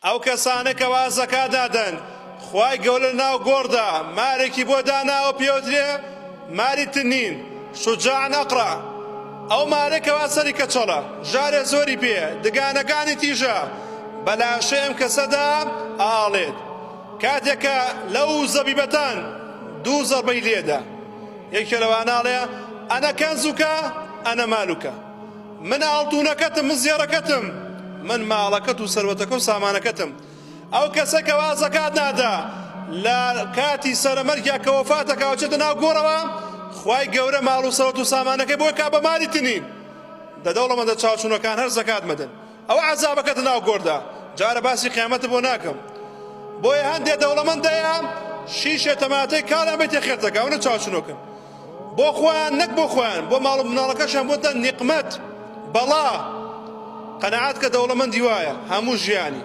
ئەو کەسانە کەوا زەکات نادەن خوای گەورە لە ناو گۆڕدا مارێکی بۆ داناوە پێوترێ ماری تنین شجاع اقرع ئەو مارە کەوا سەری کەچەڵە ژارێ زۆری پێیە دگانەکانی تیژە بە لاشەی ئەم کەسەدا ئاڵێت کاتێک کە لەو زەبیبەتان دوو زەربەی لێدا یەکێ لەوانە ئەڵێ ئەنە کەنزوکە ئەنە مالوکە من ئاڵتونەکەتم، من زێڕەکەتم، من ماڵەکەت و سەروەتەکە و سامانەکەتم. ئەو کەسە کەوا زەکات نادا لە کاتی سەرەمەرگیا کە وەفاتەکا و چێتە ناو گۆڕەوە، خوای گەورە ماڵ و سەروەت و سامانەکەی بۆ کا بە مالی تنین. دە دەوڵەمەندە چاوچنۆکان هەر زەکات مەدەن. ئەوە عەزابەکەتە ناو گۆردا. جارە باسی قیامەتت بۆ ناکەم. بۆیە هەندێ دەوڵەمەند هەیە شیشێ تەماتەی کاڵیان بێتێ خێرتەکا ئەونە چاوچنۆکن. بۆ خۆیان نەک بۆ خۆیان بۆ ماڵ و مناڵەکەشیان بۆتە نیقمەت بەڵا قەناعەت کە دەوڵەمەندی وایە هەموو ژیانی.